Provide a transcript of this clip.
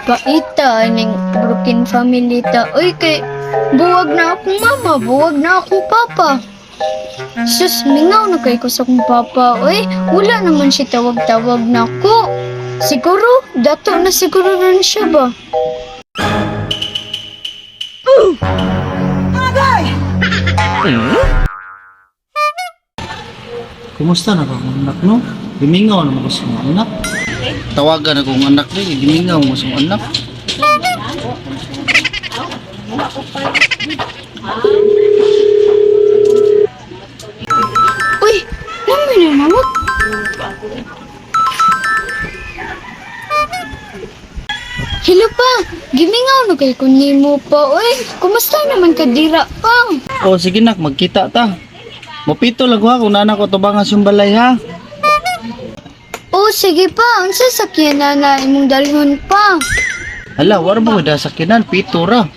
Paita ning broken family ta. Uy, kay buwag na akong mama, buwag na akong papa. Sus, mingaw na kay ko sa akong papa. Uy, wala naman siya tawag-tawag na ako. Siguro, dato na siguro rin siya ba? Kumusta na ka akong anak, no? Gimingaw na mo ko sa akong anak. Tawagan akong anak din, gimingaw mo sa akong anak. Uy, naman na nawag. Hello pa, gimingaw na kay ko nimo pa. Uy, kumusta naman ka dira pa? O sige nak, magkita ta. Mupito lang ko ha, kung nana ko tubangas yung balay ha. Oh, sige pa, unsa sakyan na na imong dalhon pa? Hala, wala mo da sakinan, pito ra.